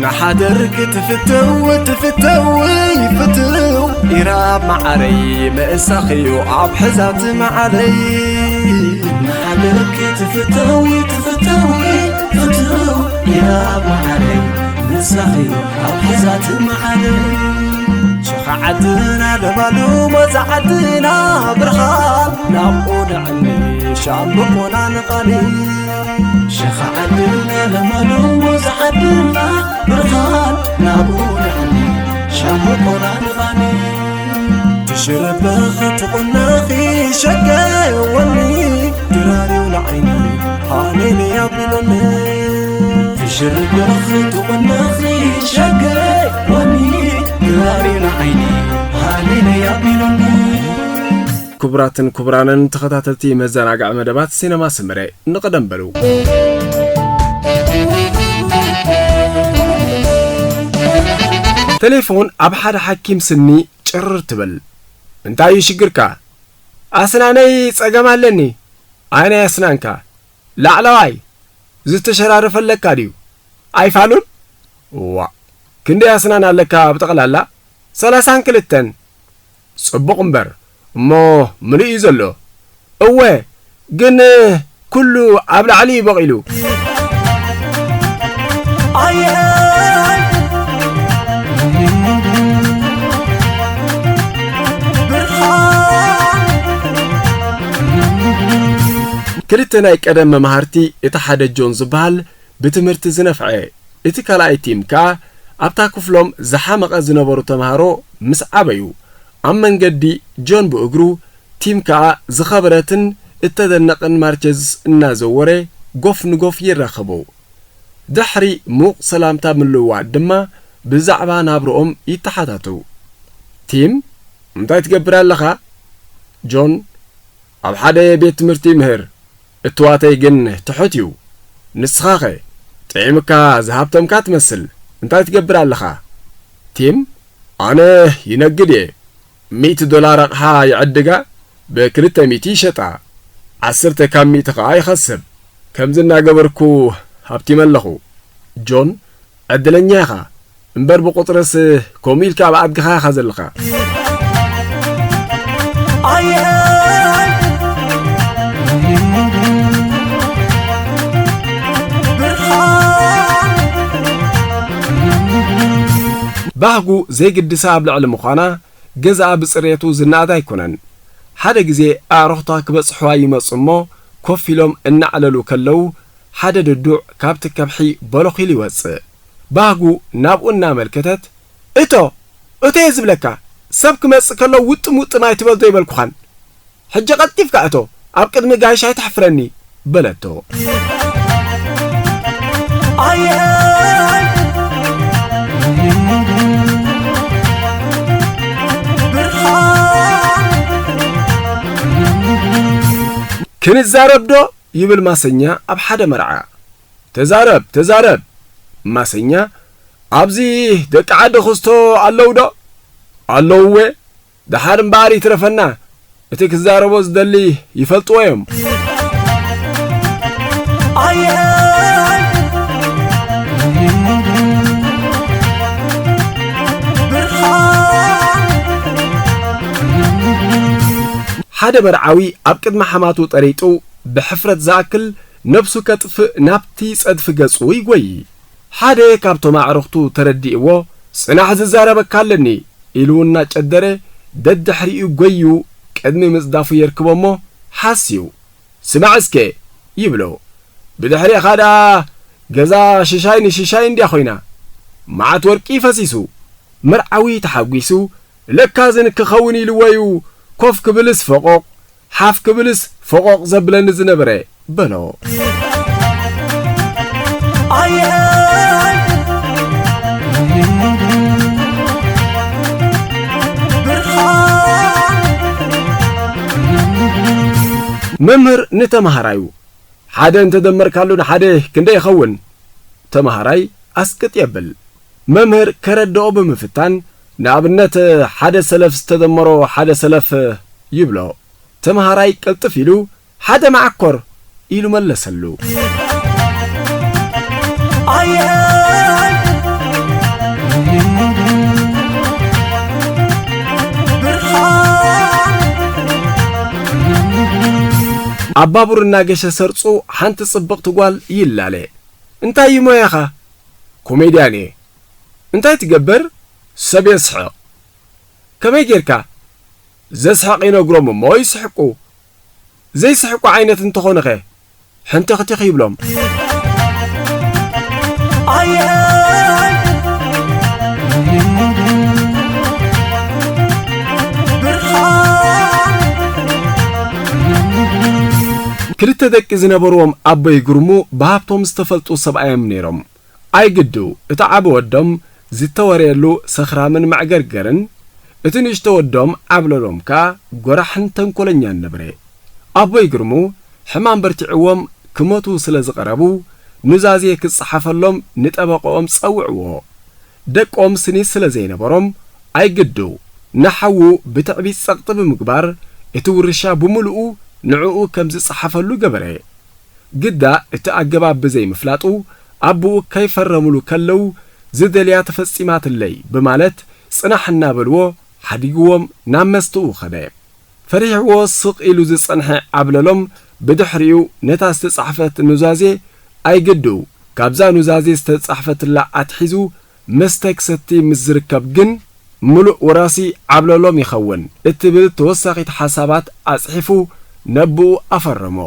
ንሓደር ክትፍተው ትፍተው ይፍትው ኢራብ መዓረይ ምእሳኽዩ ኣብ ሕዛት መዓለይ። ንሓደር ክትፍተው ትፍተው ይፍትው ኢራብ መዓረይ ምእሳኽዩ ኣብ ሕዛት መዓለይ። ሸኻ ዓድና ለማሉ ሞዛ ዓድና ብርሃን ናብኡ ንዕኒ ሻምብቆና ንቓኒ። ሸኻ ዓድና ለማሉ ሞዛ ዓድና ብርሃን ናብኡ ንዕኒ ሻምብቆና ንቓኒ። ትሽረበኺ ትቑነኺ ሸገወኒ ድራሪው ንዓይኒ ሃሌሉያ ቢሎኒ። ትሽርበኺ ትቑነኺ ሸገወኒ ድራሪው ንዓይኒ ሃሌሉያ ቢሎኒ። ክቡራትን ክቡራንን ተኸታተልቲ መዘናግዒ መደባት ሲነማ ሰመረ፣ ንቐደም በሉ። ቴሌፎን ኣብ ሓደ ሓኪም ስኒ ጭርር ትብል። "እንታይ እዩ ሽግርካ?" "ኣስናነይ ጸገም ኣለኒ." "ኣየናይ ኣስናንካ?" "ላዕለዋይ." "ዝተሸራረፈ ኣለካ ድዩ?" "ኣይፋሉን?" "ዋእ፣ ክንደይ ኣስናን ኣለካ ብጠቕላላ?" "ሰላሳን ክልተን." "ጽቡቕ እምበር፣ እሞ ምሉእ እዩ ዘሎ?" "እወ፣ ግን ኩሉ ኣብ ላዕሊ እዩ በቒሉ." ኣየ ብርሃን። ክልተ ናይ ቀደም መማህርቲ፣ እቲ ሓደ ጆን ዝበሃል ብትምህርቲ ዝነፍዐ፣ እቲ ካልኣይ ቲም ከኣ ኣብታ ክፍሎም ዝሓመቐ ዝነበሩ ተምሃሮ ምስ ዓበዩ፣ ኣብ መንገዲ ጆን ብእግሩ፣ ቲም ከኣ ዝኸበረትን እተደነቐን ማርቸዝ እናዘወረ ጎፍ ንጎፍ ይራኸቡ። ድሕሪ ምዉቕ ሰላምታ ምልውዋጥ ድማ ብዛዕባ ናብርኦም ይተሓታተዉ። ቲም፣ "እንታይ ትገብር ኣለኻ?" ጆን፣ "ኣብ ሓደ ቤት ትምህርቲ ይምህር፣ እትዋተይ ግን ትሑት እዩ። ንስኻኸ? ጥዒምካ ዝሃብተምካ ትመስል። እንታይ ትገብር ኣለኻ?" ቲም፣ "ኣነ ይነግድ እየ። ሚእቲ ዶላር ኣቕሓ ይዕድጋ፣ ብክልተ ሚእቲ ይሸጣ። ዓሰርተ ካብ ሚእቲ ኸኣ ይኸስብ። ከምዚ እናገበርኩ ሃብቲመ ኣለኹ።" ጆን፣ "ዕድለኛ ኢኻ። እምበር ብቁጽርስ ከምኡ ኢልካ ኣብ ኣድግኻ ኢኻ ዘለኻ።" ኣየ ብርሃን። ባህጉ ዘይግድሳ ኣብ ልዕሊ ምዃና፣ ገዛኣ ብጽሬቱ ዝነኣድ ኣይኮነን። ሓደ ግዜ ኣዕሩኽታ ክበጽሕዋ ይመጹ እሞ፣ ኮፍ ኢሎም እናዕለሉ ከለዉ፣ ሓደ ድዱዕ ካብቲ ከብሒ በሎኽ ኢሉ ይወጽእ። ባህጉ ናብኡ እናመልከተት፣ "እቶ፣ እቶ እየ ዝብለካ፣ ሰብ ክመጽእ ከሎ ውጥም ውጥም ኣይትበል ዶ ኣይበልኩኻን? ሕጂ ቀልጢፍካ እቶ፣ ኣብ ቅድሚ ጋይሽ ኣይተሕፍረኒ" በለቶ። ኣየ ብርሃን። "ክንዛረብ ዶ?" ይብል ማሰኛ ኣብ ሓደ መርዓ። "ተዛረብ፣ ተዛረብ!" ማሰኛ፣ "ኣብዚ ደቂ ዓዲ ክስቶ ኣለዉ ዶ?" "ኣለውወ፣ ደሓር እምበኣር ይትረፈና፣ እቲ ክዛረቦ ዝደሊ ይፈልጥዎ እዮም።" ኣየ ብርሃን። ሓደ መርዓዊ ኣብ ቅድሚ ሓማቱ ጠሪጡ ብሕፍረት ዝኣክል ነብሱ ከጥፍእ ናብቲ ጸድፊ ገጹ ይጎዪ። ሓደ ካብቶም ኣዕሩኽቱ ተረዲእዎ፣ "ጽናሕ ዝዛረበካ ኣለኒ" ኢሉ እናጨደረ ደድሕሪኡ ጎዩ ቅድሚ ምጽዳፉ የርክቦ እሞ ሓስዩ፣ "ስማዕ እስከ" ይብሎ። ብድሕሪኻ ደኣ ገዛ ሽሻይ ንሽሻይ እንድያ ኮይና፣ መዓት ወርቂ ፈሲሱ። መርዓዊ ተሓጒሱ፣ "ለካ ዝን ክኸውን ኢልዎ እዩ፣ ኮፍ ክብልስ ፈቖቕ፣ ሓፍ ክብልስ ፈቖቕ ዘብለኒ ዝነበረ" በሎ። ኣየ ብርሃን። መምህር ንተማሃራዩ፣ "ሓደ እንተደመርካሉ ንሓደ ክንደይ ይኸውን?" ተማሃራይ ኣስቅጥ የብል። መምህር ከረድኦ ብምፍታን፣ ንኣብነት፣ "ሓደ ሰለፍ ዝተደመሮ ሓደ ሰለፍ" ይብሎ። ተማሃራይ ቅልጥፍ ኢሉ፣ "ሓደ መዓኮር" ኢሉ መለሰሉ። ኣየ ኣብ ባቡር እናገሸ ሰርጹ ሓንቲ ጽብቕቲ ጓል ይላለ። "እንታይ እዩ ሞያኻ?" "ኮሜድያን እየ።" "እንታይ ትገብር?" "ሰብ የስሕቕ።" "ከመይ ጌርካ?" "ዘስሕቕ ይነግሮም እሞ ይስሕቁ። ዘይስሕቁ ዓይነት እንተኾኑኸ?" ሕንትኽትኽ ይብሎም። ኣየይ ብርሃን። ክልተ ደቂ ዝነበርዎም ኣቦይ ግርሙ ብሃብቶም ዝተፈልጡ ሰብኣዮም ነይሮም። ኣይግዱ፣ እቲ ዓቢ ወዶም ዝተወረየሉ ሰኽራምን መዕገርገርን፣ እቲ ንእሽቶ ወዶም ዓብለሎም ከኣ ጎራሕን ተንኮለኛን ነበረ። ኣቦይ ግርሙ ሕማም በርቲዕዎም ክሞቱ ስለ ዝቐረቡ፣ ኑዛዜ ክጸሓፈሎም ንጠበቆኦም ጸውዕዎ። ደቆም ስኒት ስለ ዘይነበሮም፣ ኣይግዱ ንሓዉ ብትዕቢት ጸቕጢ ብምግባር፣ እቲ ውርሻ ብምሉኡ ንዕኡ ከም ዝጸሓፈሉ ገበረ። ግዳ እቲ ኣገባብ ብዘይምፍላጡ፣ ኣቦኡ ከይፈረሙሉ ከለዉ፣ "ዝደልያ ተፈጺማትለይ" ብማለት ጽናሕ እናበልዎ ሓዲግዎም ናብ መስተኡ ኸደ። ፈሪሕዎ ስቕ ኢሉ ዝጸንሐ ዓብለሎም፣ ብድሕሪኡ ነታ ዝተጻሕፈት ኑዛዜ፣ ኣይግዱ ካብዛ ኑዛዜ ዝተጻሕፈትላ ኣትሒዙ መስተ ክሰቲ ምስ ዝርከብ ግን፣ ምሉእ ወራሲ ዓብለሎም ይኸውን እትብል ተወሳኺት ሓሳባት ኣጽሒፉ ነብኡ ኣፈረሞ።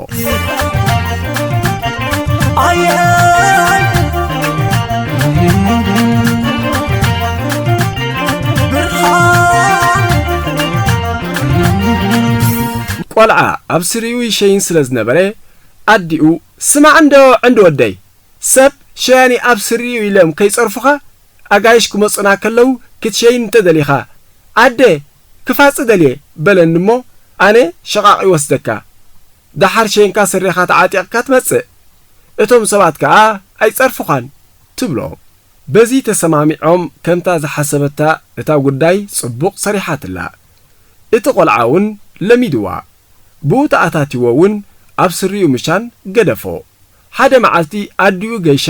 ኣየይ ብርሃን። ቆልዓ ኣብ ስሪኡ ይሸይን ስለ ዝነበረ፣ ኣዲኡ፣ "ስማዕ እንዶ ዕንዲ ወደይ፣ ሰብ ሸያኒ ኣብ ስሪኡ ኢሎም ከይጸርፉኻ፣ ኣጋይሽ ክመጹና ከለዉ ክትሸይን እንተደሊኻ፣ ኣደ፣ ክፋጺ ደልየ" በለኒ እሞ፣ ኣነ ሸቓቕ ይወስደካ። ደሓር ሸይንካ ስረኻ ተዓጢቕካ ትመጽእ። እቶም ሰባት ከኣ ኣይጸርፉኻን ትብሎ። በዚ ተሰማሚዖም፣ ከምታ ዝሓሰበታ እታ ጉዳይ ጽቡቕ ሰሪሓትላ። እቲ ቆልዓ እውን ለሚድዋ። ብኡ ተኣታቲዎ እውን ኣብ ስሪኡ ምሻን ገደፎ። ሓደ መዓልቲ ኣዲኡ ገይሻ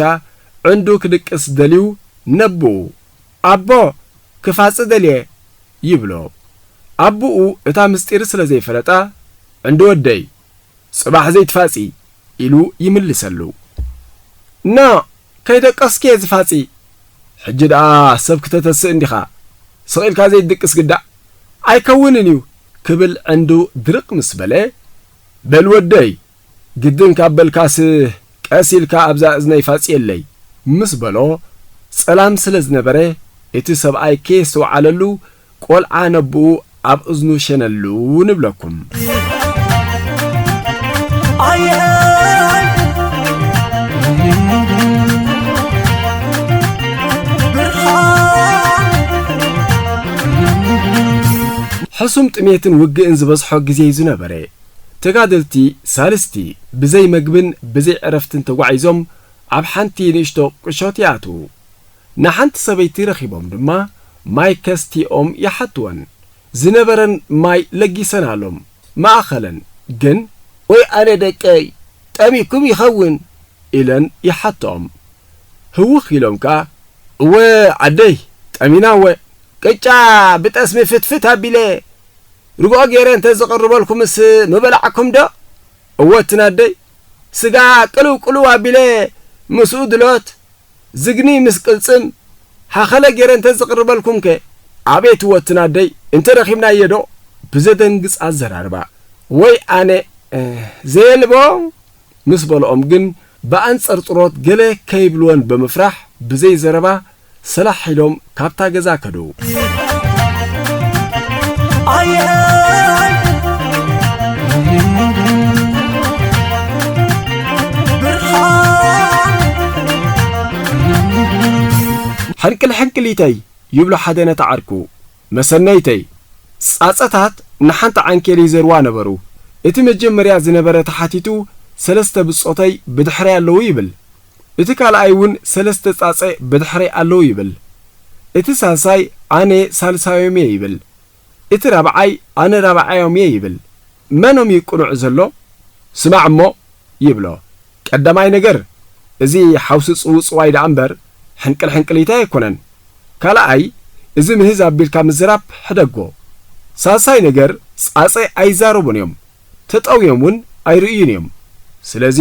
ዕንዱ ክድቅስ ደልዩ ነብኡ፣ "ኣቦ፣ ክፋጺ ደልየ" ይብሎ። ኣቦኡ እታ ምስጢር ስለ ዘይፈለጣ፣ "ዕንዲ ወደይ፣ ጽባሕ ዘይትፋጺ" ኢሉ ይምልሰሉ። "ኖ፣ ከይደቀስኩ እየ ዝፋጺ። ሕጂ ደኣ ሰብ ክተተስእ እንዲኻ፣ ስቕ ኢልካ ዘይትድቅስ ግዳዕ ኣይከውንን እዩ" ክብል ዕንዱ ድርቕ ምስ በለ፣ "በል ወደይ፣ ግድን ካብ በልካስ ቀስ ኢልካ ኣብዛ እዝነይ ፋጽየለይ" ምስ በሎ፣ ጸላም ስለ ዝነበረ፣ እቲ ሰብኣይ ከየስተውዓለሉ፣ ቆልዓ ነብኡ ኣብ እዝኑ ሸነሉ ንብለኩም። ኣየይ ብርሃን። ሕሱም ጥሜትን ውግእን ዝበዝሖ ግዜ እዩ ዝነበረ። ተጋደልቲ ሳልስቲ ብዘይ መግብን ብዘይ ዕረፍትን ተጓዒዞም ኣብ ሓንቲ ንእሽቶ ቁሸት ይኣትዉ። ንሓንቲ ሰበይቲ ረኺቦም ድማ ማይ ከስቲኦም ይሓትወን። ዝነበረን ማይ ለጊሰናሎም፣ መኣኸለን። ግን፣ "ወይ ኣነ ደቀይ፣ ጠሚኩም ይኸውን?" ኢለን ይሓትኦም። ህውኽ ኢሎም ከኣ፣ "እወ ዓደይ፣ ጠሚና እወ፣ ቅጫ ብጠስሚ ፍትፍት ኣቢለ፣ ርግኦ ገይረ እንተ ዝቕርበልኩምስ ምበላዕኩም ዶ?" "እወ እትን ኣደይ፣ ስጋ ቅልው ቅልው ኣቢለ ምስኡ ድሎት፣ ዝግኒ ምስ ቅልጽም ሃኸለ ገይረ እንተ ዝቕርበልኩምከ?" "ኣቤት እወ እትን ኣደይ፣ እንተ ረኺብናዮ ዶ?" ብዘደንግጽ ኣዘራርባ። ወይ ኣነ፣ እ፣ ዘየልቦ ምስ በልኦም ግን፣ ብኣንጸርጽሮት ገለ ከይብልወን ብምፍራሕ፣ ብዘይ ዘረባ ሰላሕ ኢሎም ካብታ ገዛ ከዱ። ኣየይ ብርሃን። ሕንቅል ሕንቅሊተይ ይብሎ ሓደ ነቲ ዓርኩ። መሰነይተይ፣ ጻጸታት ንሓንቲ ዓንኬል ይዘርዋ ነበሩ። እቲ መጀመርያ ዝነበረ ተሓቲቱ፣ "ሰለስተ ብጾተይ ብድሕረይ ኣለዉ" ይብል። እቲ ካልኣይ እውን "ሰለስተ ጻጸ ብድሕረይ ኣለዉ" ይብል። እቲ ሳልሳይ "ኣነ ሳልሳዮም እየ" ይብል። እቲ ራብዓይ "ኣነ ራብዓዮም እየ" ይብል። መኖም እዩ ቅኑዕ ዘሎ? ስማዕ እሞ፣ ይብሎ። ቀዳማይ ነገር፣ እዚ ሓውሲ ጽውጽዋይ ደኣ እምበር ሕንቅል ሕንቅሊታይ ኣይኮነን። ካልኣይ፣ እዚ ምህዝ ኣቢልካ ምዝራብ ሕደጎ። ሳልሳይ ነገር፣ ጻጸ ኣይዛረቡን እዮም። ተጠውዮም እውን ኣይርእዩን እዮም። ስለዚ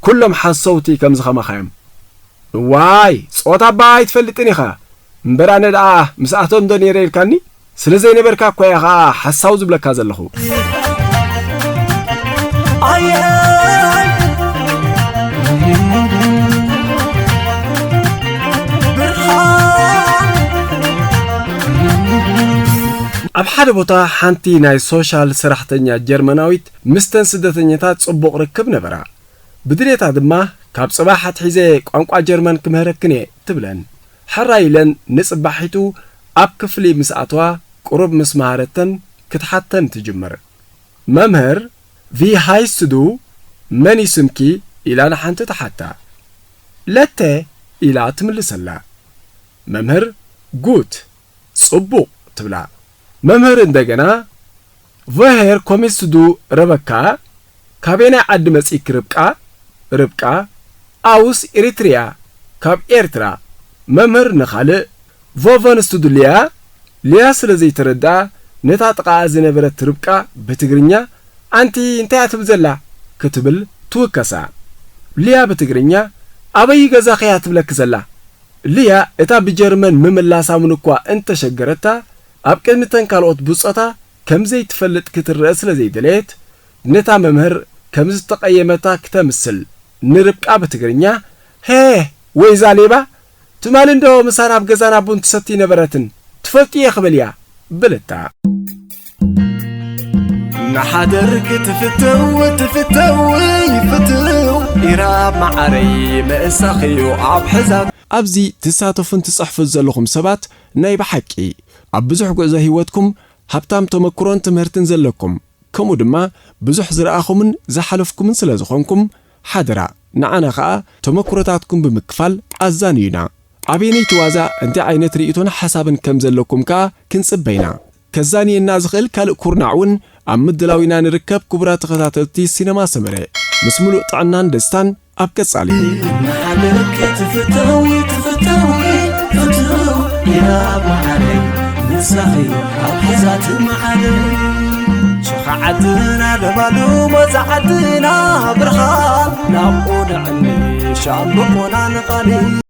ኩሎም ሓሰውቲ ከምዚ ከማኻ እዮም። እዋይ፣ ጾታ እባ ኣይትፈልጥን ኢኻ። እምበር ኣነ ደኣ ምስኣቶም ዶ ነይረ ኢልካኒ? ስለ ዘይነበርካ እኮ እየ ኸኣ ሓሳው ዝብለካ ዘለኹ። ኣየይ! ብርሃን! ኣብ ሓደ ቦታ ሓንቲ ናይ ሶሻል ሰራሕተኛ ጀርመናዊት ምስተን ስደተኛታት ጽቡቕ ርክብ ነበራ። ብድሌታ ድማ ካብ ጽባሕ ኣትሒዘ ቋንቋ ጀርመን ክምህረክን እየ ትብለን። ሕራይ ኢለን ንጽባሒቱ ኣብ ክፍሊ ምስ ኣተዋ ቁሩብ ምስ መሃረተን ክትሓተን ትጅምር። መምህር፣ ቪ ሃይስት ዱ? መን እዩ ስምኪ? ኢላ ንሓንቲ ትሓታ። ለተ ኢላ ትምልሰላ። መምህር፣ ጉት፣ ጽቡቕ ትብላ። መምህር እንደገና፣ ቮሄር ኮሚስት ዱ ረበካ? ካበየናይ ዓዲ መጺእኪ ርብቃ? ርብቃ፣ ኣውስ ኤሪትሪያ፣ ካብ ኤርትራ። መምህር ንኻልእ፣ ቮ ቨንስት ዱ ሊያ? ሊያ ስለ ዘይተረድኣ፣ ነታ ጥቓኣ ዝነበረት ርብቃ ብትግርኛ፣ ኣንቲ እንታይ እያ ትብል ዘላ? ክትብል ትውከሳ። ሊያ ብትግርኛ፣ ኣበይ ገዛኺ እያ ትብለኪ ዘላ? ሊያ እታ ብጀርመን ምምላሳ እውን እኳ እንተሸገረታ፣ ኣብ ቅድሚ እተን ካልኦት ብጾታ ከም ዘይትፈልጥ ክትረአ ስለ ዘይደለየት፣ ነታ መምህር ከም ዝተቐየመታ ክተምስል፣ ንርብቃ ብትግርኛ፣ "ሄ፣ ወይዛ ሌባ፣ ትማሊ እንዶ ምሳና ኣብ ገዛና ቡን ትሰቲ ነበረትን፣ ትፈልጥዮ ክበልያ?" በለታ። እናሓደርክ ትፍተው፣ ትፍተው፣ ይፍትው፣ ኢራብ መዓረይ ምእሳኽዩ ኣብ ሕዛብ። ኣብዚ ትሳተፉን ትጽሕፉን ዘለኹም ሰባት፣ ናይ ብሓቂ ኣብ ብዙሕ ጉዕዞ ህይወትኩም ሃብታም ተመክሮን ትምህርትን ዘለኩም፣ ከምኡ ድማ ብዙሕ ዝረኣኹምን ዝሓለፍኩምን ስለ ዝኾንኩም፣ ሓደራ ንዓና ኸኣ ተመክሮታትኩም ብምክፋል ኣዛንዩና። ኣበየነይቲ ዋዛ እንታይ ዓይነት ርእይቶን ሓሳብን ከም ዘለኩም ከኣ ክንጽበ ኢና። ከዛንየና ዝኽእል ካልእ ኩርናዕ እውን ኣብ ምድላው ኢና ንርከብ። ክቡራት ተኸታተልቲ ሲነማ ሰመረ፣ ምስ ምሉእ ጥዕናን ደስታን ኣብ ቀጻሊ። መሓደርኪ ትፍተዊ፣ ትፍተዊ፣ ፍትው ኢላ መዓረይ፣ ንሳኺ ኣብ ሕዛት መዓረይ። ሸኻ ዓድና ለባሉ ሞዛ ዓድና ብርሃን፣ ናብኡ ንዕኒ ሻምብቆና ንቓኒ።